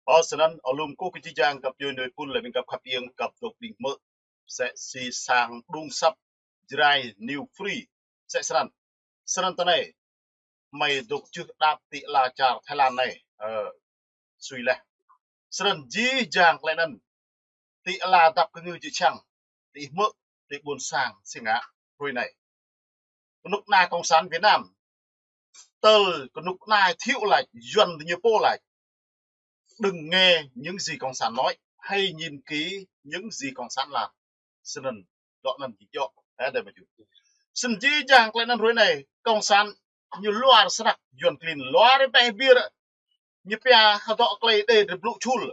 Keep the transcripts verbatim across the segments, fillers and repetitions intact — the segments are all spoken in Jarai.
Ơ, snăn, ơ, lŏm kơ kơ či jang găp djuai nuê pul lĕ ƀing găp khăp iêng găp dŏ ƀing hmư̆. Msĕ si sang đŭng asăp Jrai New Free. Msĕ snăn. Snăn tơ anai. Hmei dŏ čưh đăp ti ala čar Thái Lan anai. Ơ, sui leh. Snăn jih jang klei anăn. Ti ala dăp kơ ngư jih čang. Ti hmư̆, ti ƀuôn sang, si ngă, hrơi anai. Kơnuk kơna Cộng sản Việt Nam. Tơl kơnuk kơna Thiệu lač, Yuăn ñu pô lač. Đừng nghe những gì Cộng sản nói, hãy nhìn kỹ những gì Cộng sản làm. Snăn, dŏ anăn jih djŏ. Ơ, đe mơ̆ ču. Snăn jih jang klei anăn hrơi anai, Cộng sản ñu luar snăk, Yuăn klin luar ƀeh bir. Ñu pia hơdŏ klei đe drei blŭ čhul.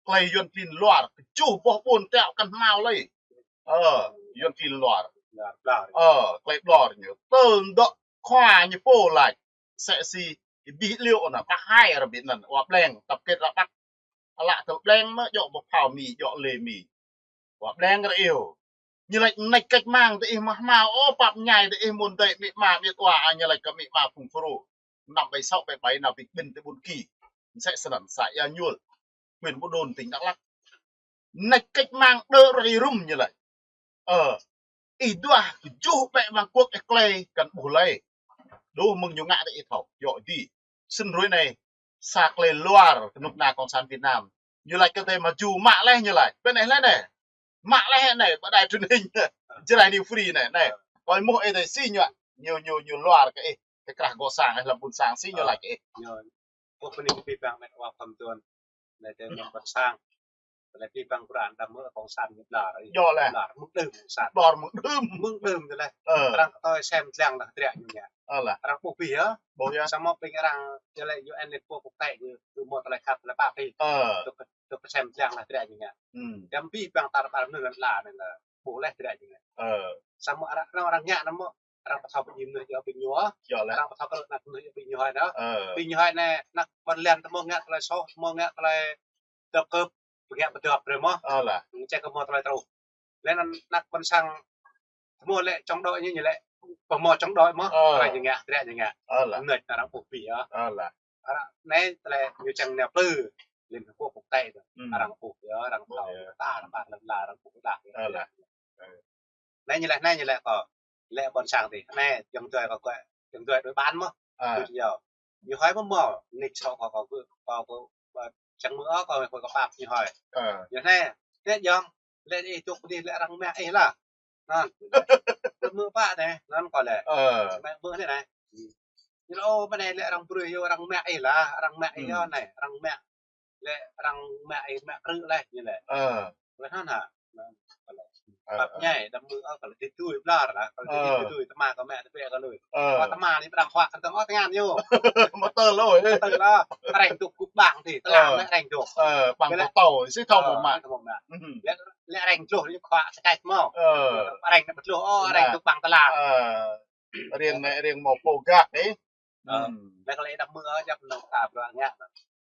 Klei Yuăn klin luar, kơčuh boh ƀôn tiŏ kăn hmao lei. Ơ, Yuăn klin luar. Ơ, klei ƀlŏr ñu. Tơl dŏ khua ñu pô lač. Msĕ si, ih ƀuh liu anăn, pah hai arăng ƀĭt anăn, wa ƀleng, tăp kĕt rơbăk. Ală tơl ƀleng mơ̆, djŏ boh phao Mi, djŏ lê Mi. Wa ƀleng rơ iêu. Ñu lač mnêč kĕč mang tơ ih mă hmao, ơ, pap ñai tơ ih mŭn dei amĭ ama amĭ wa, a, ñu lač kơ amĭ ama phung Phrô. Năm bảy sáu bảy bảy nao ƀĭt ƀĭn tơ ƀuôn Ki. Msĕ snăn sa Ia Ñuôl. Huyện Buôn Đôn, tỉnh Đắk Lắk. Mnêč kĕč mang đơ rơ ih rŭm ñu lač. Ơ. Ih duah kơčuh ƀĕ mơ̆ng quốc ih klei kăn ƀuh lei. Đôč mơ̆ng ñu ngă tơ ih thâo. Djŏ dih. Snăn hrơi anai. Sa klei luar kơnuk kơna Cộng sản Việt Nam. Ñu lač kơ tơ mă jŭ mă leh ñu lač. Ƀĕ anai leh anai. Mă leh anai, ƀă đài truyền hình. Jrai New Free anai, anai. Kơ ih mŭt ih tơ si ñu, ñu, ñu, ñu luar kơ ih. Kơ krah gŏ sang, ih hlăm ƀuôn sang si ñu lač kơ ih. Ñu, ƀuh bơni kơ abih bang met wa khŏm tuan. Anai tơ mơ̆ng ƀuôn sang. Tơlơi abih bang bruă đăm mơ̆ Cộng sản ñu ƀlŏr. Djŏ leh. Ƀlŏr, mơ̆ng đưm Cộng sản. Ƀlŏr mơ̆ng đưm. Mơ̆ng đưm tơlơi. Ơ. Arăng kơtơi sem dlăng lah triă ñu ngă. Ơ lah. Arăng ƀuh bih yơh. Ƀuh yơh. Samơ̆ ƀing arăng, jơ lĕ U N Liên Quốc tế ñu, ñu mơ̆ tơlơi khăp tơlơi pap bih. Ơ. Tơ kơ, tơ kơ sem dlăng lah triă ñu ngă. Hmm. Đăm abih bang tar ƀar mơnuih lăn ala anai lah. Ƀuh leh triă ñu ngă. Ơ. Samơ̆ arăng, arăng, arăng ngă anăn mơ̆. Arăng pơthâo pơjing mơnuih djŏ ƀing ñu. Djŏ leh. Arăng pơthâo kơ anăn mơnuih djŏ ƀing ñu hơi anăn. Ơ. Ƀing ñu hơi anai, anăp ƀôn lan tơ mơ̆ ngă tơlơi soh, tơ mơ̆ ngă tơlơi dŏ kơ pơgăp pơdŏp brơi mơ̆. Ơ lah. Ñu čĕ kơ mơ̆ tơlơi truh. Leh anăn anăp ƀôn sang tơ mơ̆ lĕ chống đối ñu, ñu lĕ pơmơ̆ chống đối mơ̆. Ơ. Tơlơi ñu ngă, triă ñu ngă. Ơ lah. Mơnuih arăng ƀuh bih yơh. Ơ lah. Arăng anai tơlơi ñu čang nao plư. Liên Hợp Quốc quốc tế tơ. Hmm. Arăng ƀuh yơh, arăng thâo. Ƀuh yơh. Ta arăng ƀă lăn ala arăng ƀuh đah. Ơ lah. Ơ. Anai ñu lĕ, anai ñu lĕ kơ. Lĕ ƀôn sang tơ. Anai, jơ̆ng djuai kơ kơ, jơ̆ng djuai đối bán mơ̆. Ơ. Tui yơh. Ñu hơi mơ̆ mơ̆, nik sô kơ, kơ, kơ, kơ, kơ, čang mơ̆ ơ, kơ, kơ, kơ pap ñu hơi. Ơ. Ñu anai, anai jơ̆ng, lĕ ih dŏ pơ anai lĕ arăng mă ih lah. Anăn. Mơ̆ pă anai, anăn kơ lĕ. Ơ. Mă, mơ̆ anai anai. Ñu lĕ, ô, ƀă anai lĕ arăng brơi yơh arăng mă ih lah, arăng mă ih yơh anai, arăng mă. Lĕ arăng mă ih mă krư̆ leh ñu lĕ. Ơ. Leh anăn hă. Anăn. Ơ, pap ơ. Ñai, đăm mơ̆ ơ, kơ lĕ tui tui ƀlŏr lah, kơ lĕ tui tui tơma kơ mă tơbiă kơ lui. Ơ. Kơ tơma anai ƀrăm huă kơ tơng ơ tơngan ñu. Mă tơl lôi. Mă tơl lah. Arăng dŏ kŭp ƀăng tơ, tơlang lĕ arăng dŏ. Ơ, ƀăng kơ tâo, si thâo mơ̆ mă. Lĕ, lĕ arăng dlôh ñu khuă sơkač mơ̆. Ơ. Arăng dlôh, ơ, arăng dŏ ƀăng tơlang. Ơ. Riêng mă, riêng mă pô gak ih. Ơ, hmm. Lĕ kơ lĕ đăm mơ̆ ơ, djăp anăn ta bruă ngă.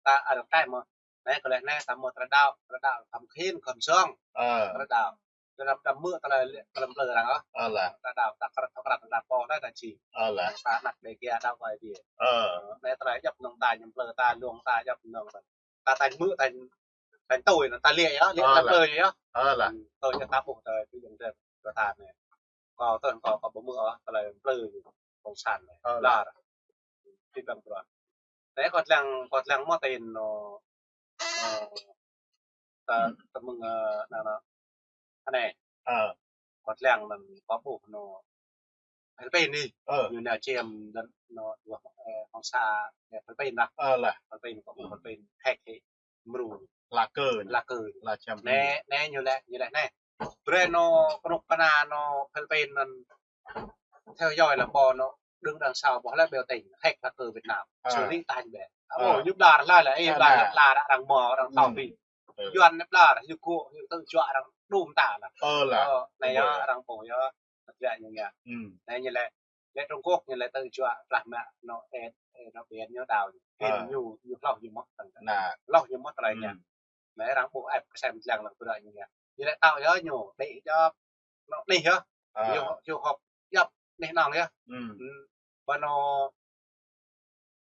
Ta arăng tai mơ̆. Anai kơ lĕ anai ta mơ̆ tơlơi đăo, tơlơi đăo khŏm khĭn, khŏm song. Ơ. Tơlơi đăo. Tơlơi đăm mơ̆ tơlơi lĕ, tơlơi plư arăng ơ. Ơ lah. Tơlơi đăo, ta krăp, ta krăp, ta pô, anai ta či. Ơ lah. Ta anăp Dêga đăo kơ Aê Diê. Ơ. Anai tơlơi djăp anăn ta ñăm plư, ta lông, ta djăp anăn. Ta tañ mơ̆, tañ, tañ tui anăn, ta lĕ yơh, lĕ tơlơi plư yơh. Ơ lah. Hmm, tui yơh ta ƀuh tơlơi tui yơh tơlơi. Kơ ta anai. Kơ tơl kơ, kơ ƀu mơ̆ ơ, tơlơi plư ñu, cộng sản anai. Ơ, lah. Lah. Ti bang bruă. Anai kơ dlăng, kơ dlăng mơ̆ tin anŭn, ơ, tơ, tơ mơ̆ng, ơ, anăn, anăn. Anai. Ơ. Kơ dlăng anăn kơ ƀuh anŭn Philippin anai. Ơ. Ñu nao čem anăn, anŭn, ơ, Hong Sa, ơ, Philippin lah. Ơ, lah. Philippin, kơ ƀuh Philippin, hack hĭ. Mrô. Lah kơ. Lah kơ. Lah čem. Anai, anai ñu lĕ, ñu lĕ anai. Brơi anŭn kơnuk kơna anŭn Philippin anŭn theo dõi là ƀô̆ anŭn đứng đằng sau ƀô̆ lĕ biểu tình hack lá cờ Việt Nam. Ơ. Xử lý tañ ƀĕ. Ơ. Ô, ñu ƀlŏr lah lĕ, ih ƀlŏr lah, arăng mơ̆, arăng thâo bĭ. Ơ. Yuăn anai ƀlŏr, ñu kơ, ñu tơjuă arăng đŭm ta lah. Ơ lah. Ơ, anai yơh, arăng ƀuh yơh. Tơbiă ñu ngă. Hmm. Anai ñu lĕ, lĕ Trung Quốc ñu lĕ tơjuă plah mă anŭn, ơ, ơ, anŭn biển ñu đảo. Ơ. Ñu, ñu hloh ñu mơ̆. Anai. Hloh ñu mơ̆ tơlơi ngă. Hmm. Anai arăng ƀuh ĕp kơ sem dlăng lăng bruă ñu ngă. Ñu lĕ thâo yơh ñu, đĭ yơh, anŭn anih yơh. Ơ. Ñu, ñu họp djŏp anih anŏng yơh. Hmm. Hmm. Ƀơi anŭn,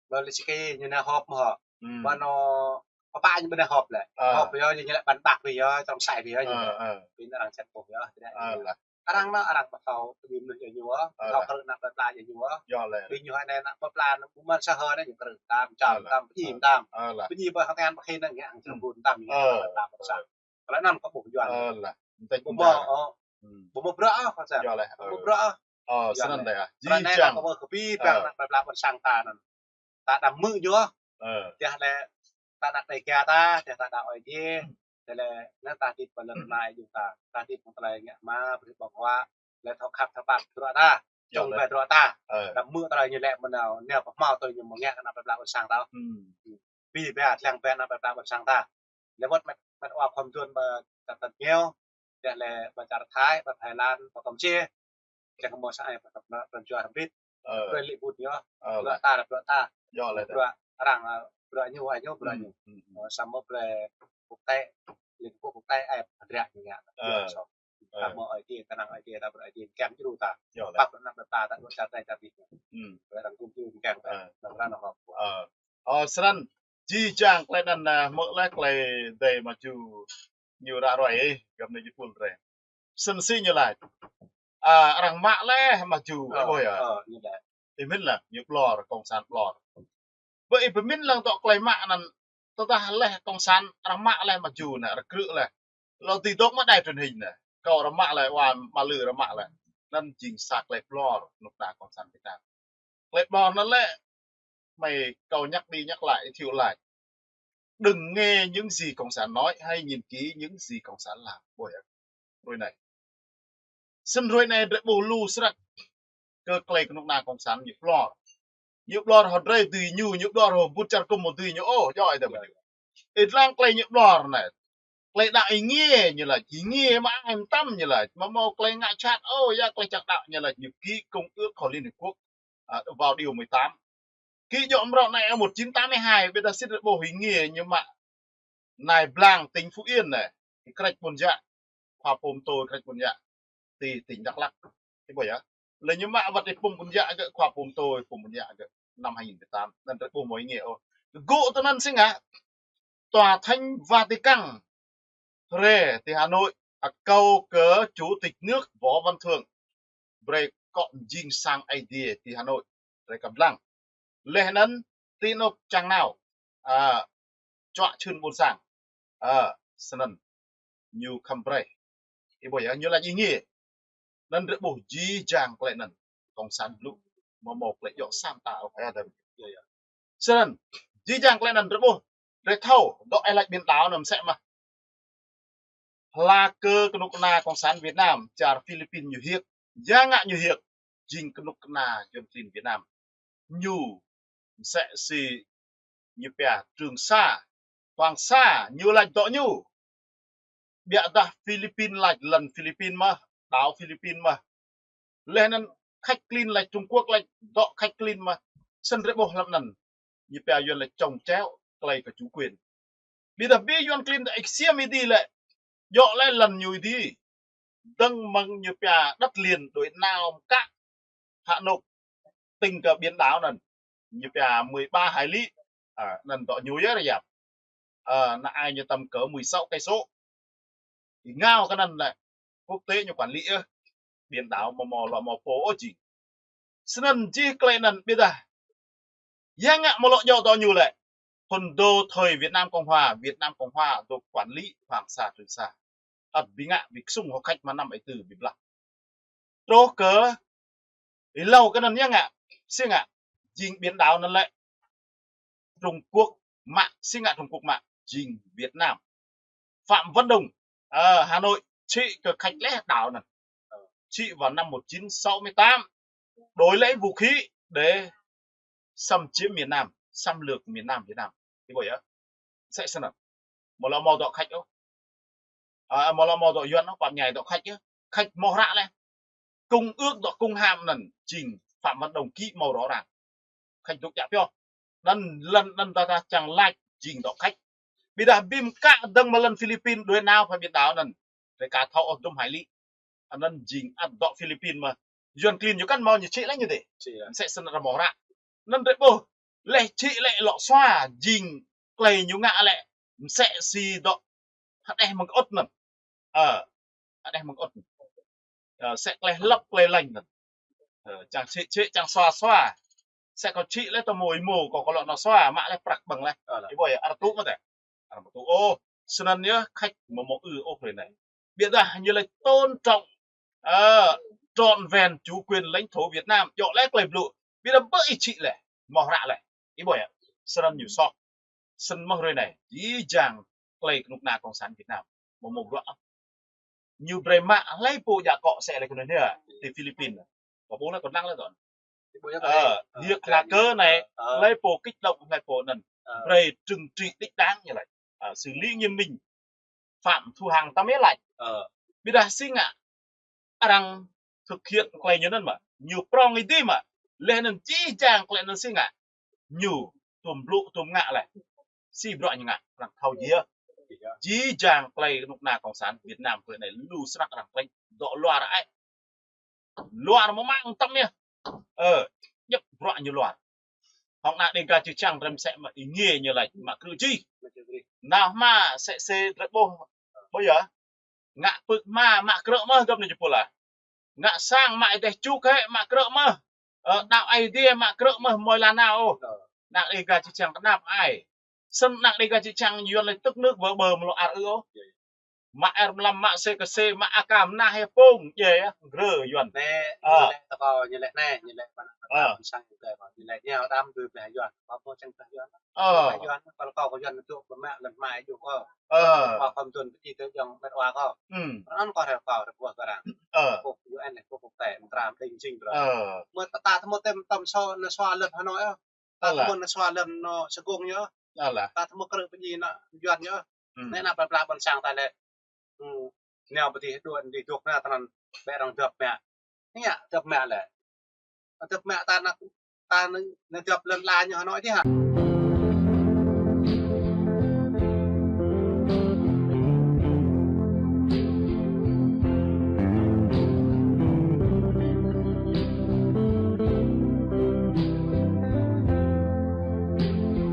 ƀơi Helsinki ñu nao họp mơ̆ hŏ. Hmm. Ƀơi anŭn pơpă ñu ƀơi anai họp lĕ. Họp yơh, ñu lĕ ƀăn ƀă yơh, trong sai yơh ñu lĕ. Ƀing arăng čăt pô yơh, tơdah. Arăng anŭn, arăng ƀu thâo ƀing mơnuih yơh ñu, ƀu thâo krư̆ ană plei pla yơh ñu. Ƀing ñu hơnai ană plei pla anŭn ƀu mơ̆n sa hơi anai ñu krư̆ tam, čăm tam, pơjing tam. Pơjing ƀơi hơngan ƀơi hĭ anŭn ngă hăng čơrơbun tam, ñu ană plei pla ƀôn sang. Tơlơi anŭn kâo ƀuh Yuan. Ƀu mơ̆, ƀu mơ̆ bruă ôh, kâo sa. Ƀu mơ̆ bruă ôh. Ơ, snăn dih ah. Tơlơi anai kâo ƀuh kơ abih bang ană plei pla ƀôn sang ta anŭn. Ta đăm hmư̆ ñu. Dah lĕ ta ană Dêga ta, dah ta đaŏ Ơi Adai. Dah lĕ anŭn ta hơdip ƀơi lŏn tơnah Ơi Adai ta. Ta hơdip hăng tơlơi ngă hmua, brơi ƀơ̆ng huă. Lĕ thâo khăp thâo pap bruă ta. Čŏng ƀai bruă ta. Đăm hmư̆ tơlơi ñu lĕ mơ̆n nao, nao pơhmâo tui ñu mơ̆ng ngă kơ ană plei pla ƀôn sang ta. Abih bang, lăng bang ană plei pla ƀôn sang ta. Lĕ wơ̆t met, met wa khom tuan ƀơi čar Tây Nguyên. Dah lĕ ƀơi čar Thái, ƀơi Thái Lan, ƀơi Campuchia. Čang kơ mơ̆ sa ai ƀơi čar Tây Nguyên hơbĭt. Bruă lĕ ƀut ñu. Bruă ta, bruă ta. Bruă arăng, bruă ñu, ai ñu, bruă ñu. Samơ̆ bruă quốc tế, Liên Quốc quốc tế, ai hơdră ñu ngă. Samơ̆ Ơi Adai, kơnang Ơi Adai ta, bruă Ơi Adai kiăng djru ta. Pap ană plei pla ta, bruă čar Tây čar Việt. Bruă arăng gum djru kiăng ta. Anŭn arăng họp. Ơ, snăn, jih jang tơlơi anŭn, ơ, hmư̆ lĕ tơlơi dêh mă jŭ ñu ră ruai, ơ, găm anai jih pul rĕ. Snăn si ñu laĭ. Ơ, arăng mă lĕ mă jŭ, ơ, ƀuh yơh. Ih pơmĭn lăng, ñu ƀlŏr, cộng sản ƀlŏr. Ƀơi ih pơmĭn lăng dŏ tơlơi mă anŭn, tơdah lĕ cộng sản, arăng mă lĕ mă jŭ anai, arăng krư̆ lĕ. Lŏ dưi dŏ mă đài truyền hình anai. Kâo arăng mă lĕ, wa mă lư arăng mă lĕ. Anŭn jing sa tơlơi ƀlŏr, kơnuk kơna cộng sản Việt Nam. Tơlơi ƀlŏr anŭn lĕ, mơi kâo nhắc đi nhắc lại, thiu laĭ. Đừng nghe những gì cộng sản nói, hãy nhìn kỹ những gì cộng sản làm. Ƀuh yơh. Hruê anai. Snăn hruê anai drei ƀuh lu snăk kơ tơlơi kơnuk kơna cộng sản ñu ƀlŏr. Ñu ƀlŏr hŏ drei dưi ñu, ñu ƀlŏr hŏ ƀut čar gum hŏ dưi ñu. Ơ, djŏ ai tơ mă ñu. Ih lăng tơlơi ñu ƀlŏr anai. Tơlơi đaŏ êngiê ñu laĭ, êngiê mă ai mơtam ñu laĭ. Mă mâo tơlơi ngă jhat, ơ, ya tơlơi čang đaŏ ñu laĭ, ñu ký công ước hŏ Liên Hiệp Quốc, à, vào điều mười tám. Ký djŏ mrâo anai một chín tám mươi hai, ƀiădah sĭt ƀuh êngiê ñu mă. Anai blang tỉnh Phú Yên anai, kơ krĕč Ƀôn Yă, khua pô mtô krĕč Ƀôn Yă, ti tỉnh Đắk Lắk. Ih ƀuh yơh. Lĕ ñu mă wăt ih pô Ƀôn Yă gơ̆, khua pô mtô pô Ƀôn Yă gơ̆, năm hai nghìn mười tám, anŭn drei ƀuh mơ̆ êngiê ôh. Gơ̆ tơ anŭn si ngă, Tòa Thánh Vatican, hrĕ ti Hà Nội, akâo kơ Chủ tịch nước Võ Văn Thưởng, brei akŏ jing sang Aê Diê ti Hà Nội, brei kơ blang. Leh anŭn ti anôk čang nao, a, čuă čhưn ƀôn sang. A, snăn ñu khăm brei. Ih ƀuh yơh, ñu laĭ êngiê. Anŭn drei ƀuh jih jang tơlơi anŭn. Cộng sản blŭ, mâo mâo tơlơi djŏ sa mta ôh, ơ, dơ̆m. Snăn, jih jang tơlơi anŭn drei ƀuh, drei thâo, dŏ ih laĭ biển đảo anŭn msĕ mơh. Hla kơ kơnuk kơna cộng sản Việt Nam, čar Philippin ñu hiêk. Ya ngă ñu hiêk, jing kơnuk kơna Yuăn klin Việt Nam. Ñu msĕ si ñu pia Trường Sa, Hoàng Sa, ñu laĭ dŏ ñu. Ƀiădah Philippin laĭ lăn Philippin mơh, đảo Philippin mơh. Leh anŭn Khač klin laĭ Trung Quốc laĭ dŏ Khač klin mơh. Snăn drei ƀuh hlăm anŭn. Ñu pia Yuăn laĭ trồng chéo, tơlơi kơ chủ quyền. Ƀiădah ƀing Yuăn klin ta ih ksiêm ih dih lĕ. Djŏ lĕ lăn ñu ih dih. Dơ̆ng mơ̆ng ñu pia đất liền đuổi nao mkă. Hà Nội tính kơ biển đảo anŭn. Ñu pia mười ba hải lý. A, anŭn dŏ ñu yơh ră yap. A, anai ñu tăm kơ mười sáu cây số. Ih ngao kơ anŭn lĕ. Quốc tế ñu quản lý yơh. Biển đảo mâo mâo lŏ mâo pô ôh jing. Snăn jih tơlơi anŭn ƀiădah. Ya ngă mâo lŏ djŏ dŏ ñu lĕ. Hŭn dô thời Việt Nam Cộng Hòa, Việt Nam Cộng Hòa dô quản lý Hoàng Sa Trường Sa. Ăt ƀing ngă ƀing ksung hŏ Khač mơnăm ai tơ ƀing blah. Truh kơ êlâo kơ anŭn ya ngă, si ngă, jing biển đảo anŭn lĕ. Trung Quốc mă, si ngă Trung Quốc mă, jing Việt Nam. Phạm Văn Đồng, ơ, Hà Nội, čhĭ kơ Khač leh đảo anŭn. Čhĭ vào năm một chín sáu mươi tám, đổi lấy vũ khí để xâm chiếm miền Nam, xâm lược miền Nam Việt Nam. Ih ƀuh yơh. Msĕ snăn. Mâo lŏ mâo dŏ Khač ôh. A, mâo lŏ mâo dŏ Yuăn ôh, pap ñai dŏ Khač yơh. Khač mâo hră leh. Công ước dŏ công hàm anŭn jing Phạm Văn Đồng ký mâo rõ ràng. Khač dŏ djă pioh. Anŭn lăn anŭn ta ta čang lač jing dŏ Khač. Ƀiădah ƀing mkă dơ̆ng mơ̆ng lăn Philippin đuổi nao pơ biển đảo anŭn. Drei ka thâo ôh dŭm hải lý. Anŭn jing ăt dŏ Philippin mơh. Yuăn klin ñu kăn mâo ñu čhĭ leh ñu dih. Msĕ snăn arăng mâo hră. Anŭn drei ƀuh. Leh čhĭ lĕ lŏ sua jing tơlơi ñu ngă lĕ. Msĕ si dŏ hơđeh mơ̆ng ôt anŭn. Ơ, hơđeh mơ̆ng ôt. Ơ, msĕ klei hlăp klei lañ anŭn. Ơ, čang čhĭ čhĭ, čang sua sua. Msĕ kâo čhĭ lĕ tơ mơ̆ ih mơ̆ kâo, kâo lŏ nao sua, mă lĕ prăk ƀơ̆ng lĕ. Ơ, lă. Ih ƀuh yơh, arăng tŭ mơ̆ tĕ. Arăng tŭ ôh. Snăn yơh, khač mơ̆ mơ̆ ư ôh hrơi anai. Ƀiădah ñu laĭ tôn trọng, ơ, trọn vẹn chủ quyền lãnh thổ Việt Nam. Djŏ lĕ klei blŭ. Ƀiădah ƀơi ih čhĭ lĕ, mơ̆ hră lĕ. Ih ƀuh yơh. Snăn ñu soh. Snăn mơ̆ hrơi anai, jih jang klei kơnuk kơna Cộng sản Việt Nam. Mơ̆ mơ̆ bruă. Ñu brei mă hlei pô djă akŏ msĕ lĕ kơnuk kơna ti Philippines. Kâo ƀuh lĕ kâo lăng lĕ kâo. Ơ, hiăk kơna kơ anai, hlei pô kích động hlei pô anŭn. Ơ. Brei trừng trị đích đáng ñu laĭ. Ơ, xử lý nghiêm minh. Phạm Thu Hằng tăm yơh laĭ. Ơ. Ƀiădah si ngă arăng thực hiện klei ñu anŭn mơ̆. Ñu prŏng ih dih mơ̆. Leh anŭn jih jang klei anŭn si ngă. Ñu tuôm blŭ tuôm ngă leh. Si bruă ñu ngă, arăng thâo jih. Jih jang klei kơnuk kơna Cộng sản Việt Nam klei anai lu snăk arăng klĕnh dŏ luar ai. Luar mơ̆ mơ̆ng tăm yơh. Ơ, djŏp bruă ñu luar. Hŏng ană Đêga čư̆ čhiăng drei msĕ mă ih ngiê ñu laĭ mă krư̆ jih. Nao hma msĕ si drei ƀuh. Ƀuh yơh. Ngă pưk hma mă krư̆ mơh gơ̆p anai jơpul ah. Ngă sang mă ih dêh čuk hĕ mă krư̆ mơh. Ơ, đaŏ Aê Diê mă krư̆ mơh mơi lăn nao ôh. Ơ. Ană Đêga čư̆ čhiăng kơnăp ai. Snăn ană Đêga čư̆ čhiăng Yuăn laĭ tức nước vỡ bờ mlŏ ar ư ôh. Mă air mlam, mă xe kơ xe, mă aka mnah hĕ pông, djai ah, grơ Yuăn. Anai, ơ, ñu laĭ tơ kâo, ñu laĭ anai, ñu laĭ pơ ană, ơ, ƀôn sang ñu laĭ, ñu laĭ ñu đam dui blah Yuăn, kâo ƀu čang blah Yuăn. Ơ. Blah Yuăn, kâo kâo kơ Yuăn tŭ pơmă lăn hmai djŭ kâo. Ơ. Kâo khŏm tuăn pơči tơ jơ̆ng met wa kâo. Hmm. Anŭn kâo hrĕ kâo hrĕ buah kơ arăng. Ơ. Kâo U N, kâo kâo tĕ, mơtra mđing jing kơ arăng. Ơ. Mơ̆ ta ta tơmơ̆ tĕm tăm sô, anai sua lăn Hà Nội ah. Ta tơmơ̆ anai sua lăn anŏ Sơgung yơh. Ơ, lă. Ta tơmơ̆ krư̆ pơji ană Yuăn yơh. Hmm. Anai ană pla pla ƀôn sang ta lĕ. Hmm. Nao pơ dih đuaĭ dih dŏ anai tơnăn ƀĕ arăng dăp mă. Anai dăp mă lĕ. Dăp mă ta ană, ta anai, anai dăp lăn ala ñu Hà Nội dih hă.